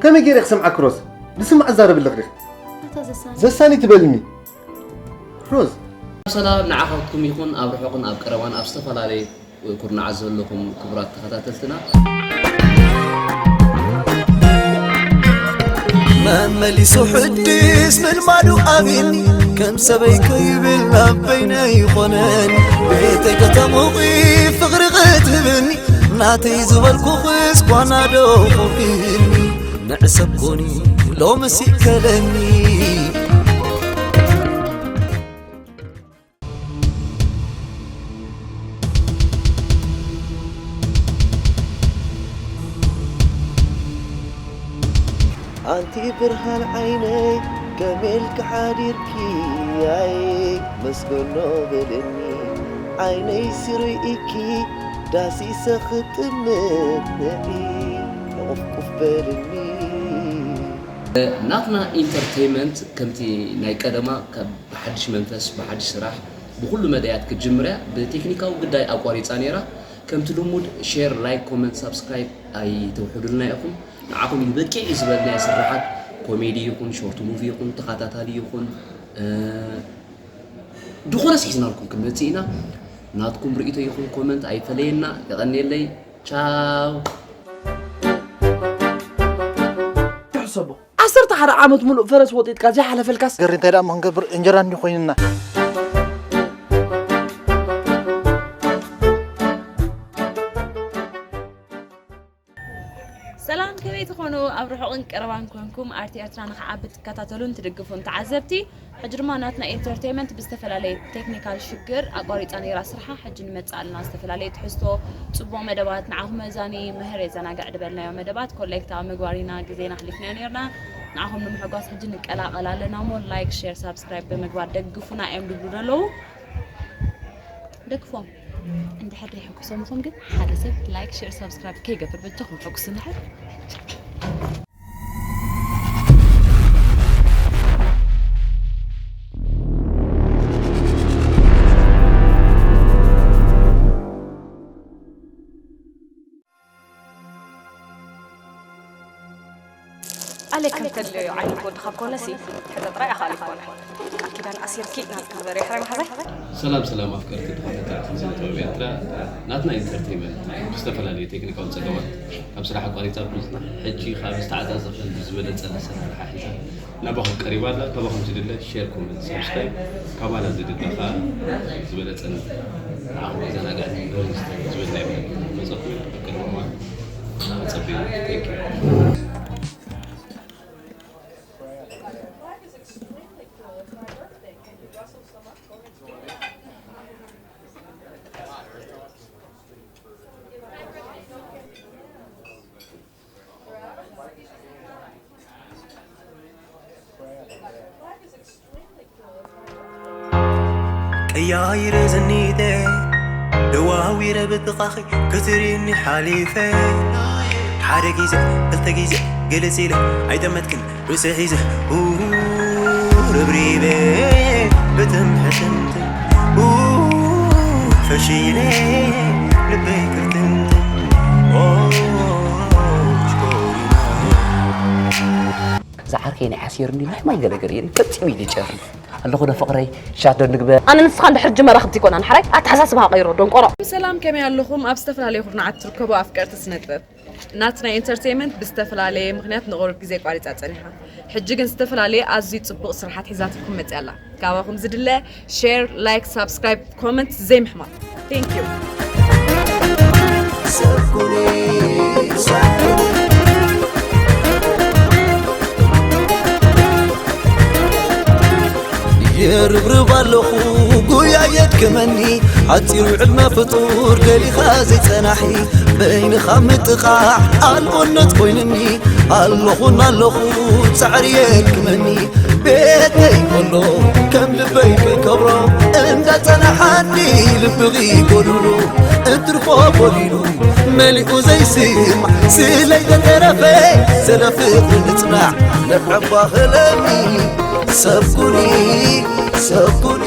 ከመይ ገይረ ክሰምዓኪ ሮዝ? ብስማዕ ኣዛረብልኽ ዲኺ? ኣታ ዘሳኒ። ዘሳኒ ትበልኒ። ሮዝ። ሰላም ንዓኻትኩም ይኹን፣ ኣብ ርሑቕን ኣብ ቀረባን ኣብ ዝተፈላለየ ኩርናዓት ዘለኹም ክቡራት ተኸታተልትና። መመሊሱ ሕድስ ምልማዱ ኣብኒ፣ ከም ሰበይ ከይብል ናብ በይነይ ይኾነን። ቤተይ ከተሙቒ ፍቕሪ ክትህብኒ፣ ናተይ ዝበልኩኽስ ኳና ዶ ኮንክኒ? ንዕሰብ ኮኒ ሎምስ ይከለኒ። ኣንቲ ብርሃን ዓይነይ ከመይ ኢልኪ ሓዲርኪ ኣይ መስገኖ በልኒ ዓይነይ ሲርኢኪ ዳሲሰ ክጥምት ንዒ ሕቑፍቁፍ በልኒ። ናትና ኢንተርቴይመንት ከምቲ ናይ ቀደማ ካብ ብሓድሽ መንፈስ ብሓድሽ ስራሕ ብኩሉ መዳያት ክትጅምር እያ። ብቴክኒካዊ ጉዳይ ኣቋሪፃ ነይራ። ከምቲ ልሙድ ሼር፣ ላይክ፣ ኮመንት፣ ሳብስክራይብ ኣይተውሕዱልና ኢኹም። ንዓኹም እዩ በቂዕ እዩ ዝበልናዮ ስርሓት ኮሜዲ ይኹን ሾርት ሙቪ ይኹን ተኸታታሊ ይኹን እ፣ ዝኾነስ ሒዝናልኩም ክንመፅእ ኢና። ናትኩም ርእይቶ ይኹን ኮመንት ኣይፈለየና። የቐንየለይ። ቻው። ትሕሰቦ ዓሰርተ ሓደ ዓመት ሙሉእ ፈረስ ወጢጥካ ዘይሓለፈልካስ። ገሪ እንታይ ደኣ እሞ ክንገብር እንጀራ እንዲ ኮይንና። ሰላም ከመይ ትኾኑ ኣብ ርሑቕን ቀረባን ኮንኩም ኣርቲ ኤርትራ ንኽዓቢ ትከታተሉን ትድግፉን ተዓዘብቲ። ሕጂ ድማ ናትና ኢንተርቴይመንት ብዝተፈላለየ ቴክኒካል ሽግር ኣቋሪፃ ነይራ ስርሓ። ሕጂ ንመፅእ ኣለና። ዝተፈላለየ ትሕዝቶ፣ ፅቡቕ መደባት፣ ንዓኹም መዛኒ፣ ምህር፣ የዘናግዕ ድበልናዮ መደባት ኮሌክት ኣብ ምግባር ኢና ግዜና ኣሕሊፍናዮ ነይርና። ንዓኹም ንምሕጓስ ሕጂ ንቀላቐል ኣለና እሞ ላይክ፣ ሼር፣ ሳብስክራይብ ብምግባር ደግፉና እዮም ድብሉ ዘለዉ። ደግፎም። እንድሕር ደይሕጉሶም ኢኹም ግን ሓደ ሰብ ላይክ፣ ሼር፣ ሳብስክራይብ ከይገብር በጃኹም ሕጉሱ እንድሕር። ኣለ ከም ተድልዮ ዓይነት ወድኻ ኮነሲ፣ ሕጠ ጥራይ ኣኻል ይኮነ። ቃል ኪዳን ኣሲርኪ ናትኪ ዝበርዮ ሕራይ መሓዛይ። ሰላም ሰላም ኣፍቀርቲ ተኸታተልቲ ስነ ጥበብ ኤርትራ፣ ናትና ኢንተርቴይመንት ብዝተፈላለዩ ቴክኒካዊ ጸገማት ካብ ስራሕ ኣቋሪጻ ብምጽናሕ፣ ሕጂ ካብ ዝተዓጻጸፈን ብዝበለጸ ኣሰራርሓ ሒዛ ናባኹም ቀሪባ ኣላ። ካባኹም ዝድለ ሼር፣ ኮመንት፣ ሳብስክራይብ፣ ካባና ዝድለ ከኣ ዝበለጸን ንዓኹም ዘናግዕን ሪሊስት ዝበልናዮ መጸኩም ቅድሚ እዋን ጸቢቑ። Thank you። ቀያይረ ዝኒተ ደዋዊረ ብጥቓኺ ክትሪኒ ሓሊፈ ሓደ ግዜ ክልተ ግዜ ግልጽ ኢለ ኣይጠመትክን ርእሲ ሒዘ ኡ፣ ርብሪበ ብትምሕትምት ኡ፣ ፈሺለ ልበይ ክርትምት ኦ፣ ሽኮሪና። ዝዓርከይ ናይ ዓሲር እንዲ ማይ ማይ ገለ ገለ የርኢ ፈጺሙ ኢሉ ይጨርፍ ኣለኹ ዶ ፍቕረይ ሻት ዶ ንግበር። ኣነ ንስኻ እንድሕር ጅመራ ክብቲ ይኮና ንሓራይ ኣተሓሳስባኻ ቀይሮ ደንቆሮ። ሰላም ከመይ ኣለኹም ኣብ ዝተፈላለዩ ኩርናዓት ትርከቡ ኣፍቀርቲ ስነ ጥበብ ናትና ኢንተርቴይመንት ብዝተፈላለየ ምኽንያት ንቑሩብ ግዜ ቋሪፃ ፀኒሓ ሕጂ ግን ዝተፈላለየ ኣዝዩ ፅቡቕ ስርሓት ሒዛትልኩም መፅያ ኣላ ካባኹም ዝድለ ሼር ላይክ ሳብስክራይብ ኮመንት ዘይምሕማቕ Thank you። የርብርብ ኣለኹ ጉያ የድክመኒ ሓፂሩ ዕድመ ፍጡር ደሊኻ ዘይፀናሒ በይንኻ ምጥቓዕ ኣልቦነት ኮይንኒ ኣለኹን ኣለኹ ፃዕሪ የድክመኒ ቤተይ ከሎ ከም ልበይ ከይከብሮ እንዳጸናሓኒ ልብኺ ጎዱሉ እትርፎ ጎዲሉ መሊኡ ዘይስማዕ ስለይ ተተረፈ ስለ ፍቕሪ ንጽናዕ ንሕባ ኸለኒ ሰብ ኩኒ ሰብ ኩኒ